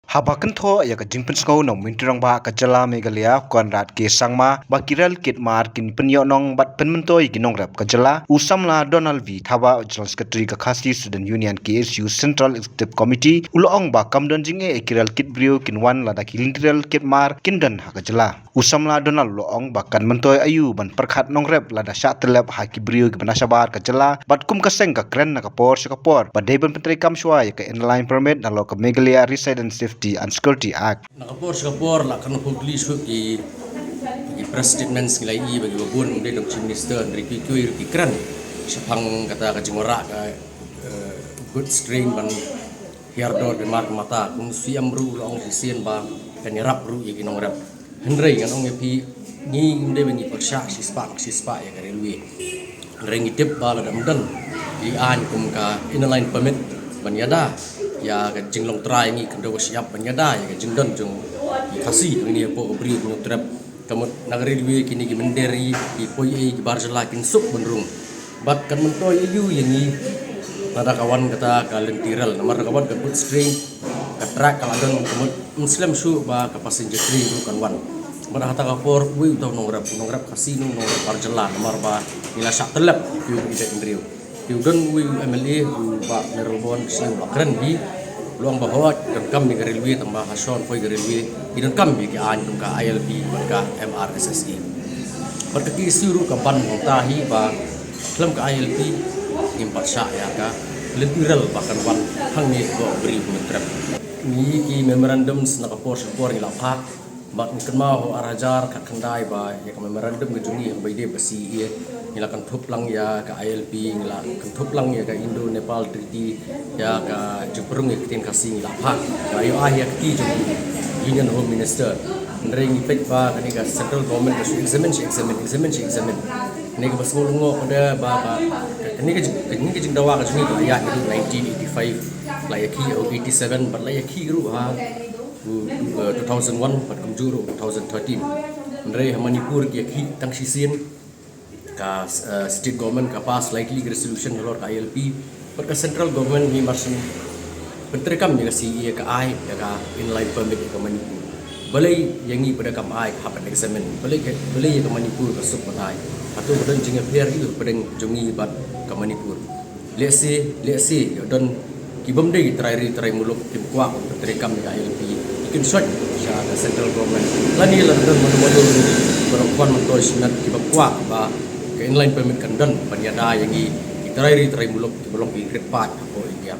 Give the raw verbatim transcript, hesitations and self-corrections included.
Haba kynthoh ïa ka jingpynsngew na u Myntri Rangbah ka jylla Meghalaya Conrad K Sangma ba ki rel kit mar kin pynïoh nong bad pynmyntoi ïa ki nongrep ka jylla, u samla Donald V Thabah, General Secretary ka Khasi Student Union K S U Central Executive Committee, u la ong ba kam don jingeh ïa ki rel kit briew kin wan lada ki lynti rel kit mar kin don ha ka jylla. U samla Donald u la ong ba kan myntoi aïu ban pyrkhat nongrep lada shah tyllep ha ki briew kiba na shabar ka jylla, bad kum ka seng ka kren na ka por sha ka por ba dei ban pyntreikam shuwa ïa ka Inner Line Permit nalor ka Meghalaya Residence Safety and Security Act. Na ka por sha ka por la kan phuh kli shuh ki, ki press statements ngi la ïohi ba kiba bun, ym dei tang u Chief Minister, hynrei kiwei kiwei ruh ki kren shaphang kata ka jingwanrah ka, eh, goods train ban hiar dor bad mar ka mata. Kum u Syiem ruh u la ong shisien ba kan ïarap ruh ïa ki nongrep. Hynrei ngan ong ïa phi, ngi ym dei ba ngi pyrshah shispah shispah ïa ka railway. Hynrei ngi tip ba lada ym don ki aiñ kum ka Inner Line Permit ban ïada ïa ka jinglong trai, ngi kynduh ba shyiap ban ïada ïa ka jingdon jong ki Khasi hangne hapoh ka Bri u Hynñiewtrep. Ka mut na ka railway kine ki mynder, ki poi ei, ki bar jylla kin suk ban rung. Bad kan myntoi aïu ïa ngi lada ka wan kata ka lynti rel, namar ka wan ka goods train, ka track ka la don, ka mut ym slem shuh ba ka passenger train ruh kan wan. Bad hata ka por uei uta u nongrep, u nongrep Khasi ne u nongrep bar jylla, namar ba ngi la shah tyllep ïa ki, ïa ki beit bynriew. Te u don uwei u M L A, u Bah Mayralborn Syiem, u la kren hi, u la ong ba hooid, donkam ïa ka railway, tangba ha shon poi ka railway ngi donkam ïa ki aiñ kum ka I L P bad ka M R S S E. Bad ka K S U ruh ka ban hangta hi ba khlem ka I L P ngim pat shah ïa ka lynti rel ba kan wan hangne hapoh Bri u Hynñiewtrep. Ngi ki memorandums na ka por sha ka por ngi la phah. Bad ngi kynmaw ha u ar hajar khatkhyndai ba ïa ka memorandum ka jong ngi haba ïadei bad C A A, ngi la kynthup lang ïa ka I L P, ngi la kynthup lang ïa ka Indo-Nepal Treaty, ïa ka jingpynrung ïa ka ktien Khasi ngi la phah. Ngi la ïoh ai ïa ka kti jong u Union Home Minister. Hynrei ngi peit ba kane ka central government ka shu examine, shu examine, examine, shu examine. Kane kaba sngewlyngngoh ka dei ba, ba kane ka jing, kane ka jingdawa ka jong ngi ka la ïaid naduh nineteen eighty-five, la ïakhih ha u eighty-seven, bad la ïakhih ruh ha u, uh, two thousand one, bad kumjuh ruh two thousand thirteen. Hynrei ha Manipur ki ïakhih tang shisien, ka, uh, state government ka pass lightly resolution halor ka I L P, bad ka central government hi mar shen pyntreikam ïa ka C A A ka ai ïa ka Inner Line Permit ïa ka Manipur. Balei ïa ngi pat de kam ai, hap ban examine? Balei ka, balei ïa ka Manipur ka suk ban ai? Hato ka don jingïapher ïa u hapdeng jong ngi bad ka Manipur? Lehse, lehse ïa don ki bym dei ki trai ri trai muluk kim kwah ban pyntreikam ïa ka I L P, ki kin shoi sha ka central government. Lane la don mano mano ruh ba la kwah myntoi shimet, ki bym kwah ba ka Inner Line Permit kan don ban ïada ïa ngi ki trai ri trai muluk kiba long ki kretpaid hapoh India.